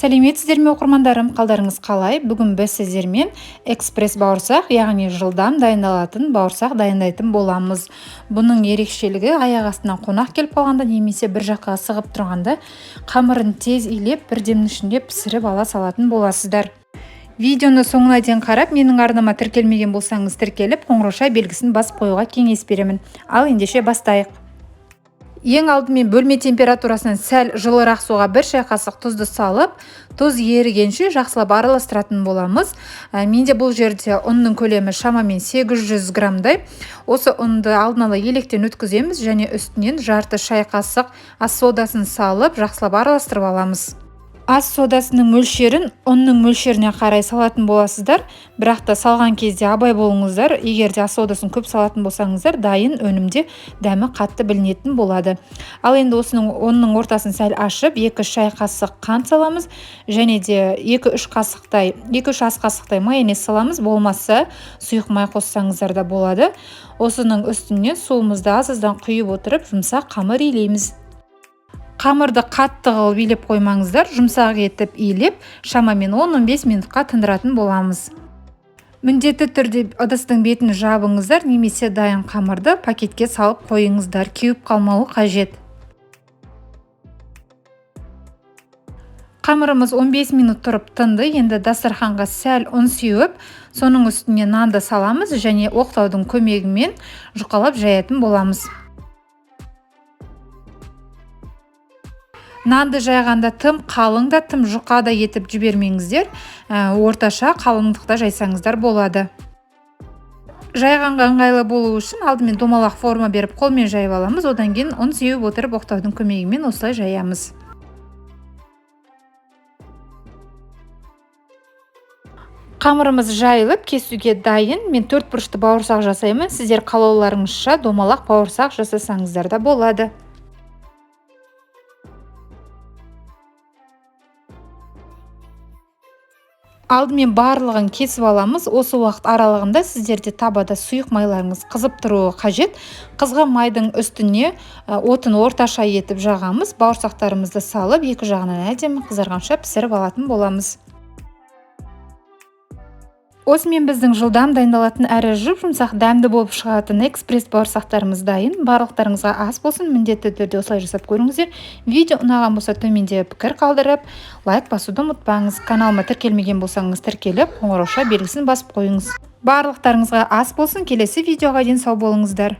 Сәлеметсіздер ме, оқырмандарым, қалдарыңыз қалай? Бүгін біз сіздермен экспресс бауырсақ, яғни жылдам дайындалатын бауырсақ дайындайтын боламыз. Бұның ерекшелігі аяқ астынан қонақ келіп қалғанда немесе бір жаққа асығып тұрғанда қамырын тез илеп, бір демнің ішінде пісіріп ала салатын боласыздар. Видеоны соңына дейін қарап, менің арнама тіркелмеген болсаңыз тіркеліп, қоңырауша белгісін басып қоюға кеңес беремін. Ал ендеше бастайық. Ең алдымен бөлме температурасынан сәл жылырақ суға бір шай қасық тұзды салып, тұз ерігенше жақсылап араластыратын боламыз. Менде бұл жерде ұнның көлемі шамамен 800 граммдай. Осы ұнды алдын ала електен өткіземіз және үстінен жарты шай қасық ас содасын салып, жақсылап араластырып аламыз. Ас содасының мөлшерін ұнның мөлшеріне қарай салатын боласыздар, бірақ та салған кезде абай болыңыздар. Егер де ас содасын көп салатын болсаңыздар, дайын өнімде дәмі қатты білінетін болады. Ал енді осының ұнның ортасын сәл ашып, 2 шай қасық қант саламыз және де 2-3 қасықтай, 2-3 ас қасықтай майонез саламыз. Болмаса сұйық май қоссаңыздар да болады. Осының үстіне суымызды аз-аздан құйып отырып, жұмсақ қамыр илейміз. Қамырды қатты қылып илеп қоймаңыздар, жұмсақ етіп илеп, шамамен 10-15 минутқа тындыратын боламыз. Міндетті түрде ыдыстың бетін жабыңыздар немесе дайын қамырды пакетке салып қойыңыздар, кеуіп қалмауы қажет. Қамырымыз 15 минут тұрып тынды. Енді дастарханға сәл ұн сеуіп, соның үстіне нанды саламыз және оқтаудың көмегімен жұқалап жаятын боламыз. Нанды жайғанда тым қалың да, тым жұқа да етіп жібермеңіздер, орташа қалыңдықта жайсаңыздар болады. Жайғанға ыңғайлы болу үшін алдымен домалақ форма беріп қолмен жайып аламыз, одан кейін ұн сеуіп отырып оқтаудың көмегімен осылай жаямыз. Қамырымыз жайылып кесуге дайын. Мен 4 бұрышты бауырсақ жасаймын. Сіздер қалауларыңызша домалақ бауырсақ жасасаңыздар да болады. Алдымен барлығын кесіп аламыз. Осы уақыт аралығында сіздерде табада сұйық майларыңыз қызып тұруы қажет. Қызған майдың үстіне отын орташа етіп жағамыз. Бауырсақтарымызды салып, екі жағынан әдемі қызарғанша пісіріп алатын боламыз. Осымен біздің жылдам дайындалатын әрі жұп-жұмсақ дәмді болып шығатын экспресс бауырсақтарымыз дайын. Барлықтарыңызға ас болсын, міндетті түрде осылай жасап көріңіздер. Видео ұнаған болса төменде пікір қалдырып, лайк басуды ұмытпаңыз. Каналыма тіркелмеген болсаңыз тіркеліп, қоңырауша белгісін басып қойыңыз. Барлықтарыңызға ас болсын, келесі видеоға дейін сау болыңыздар.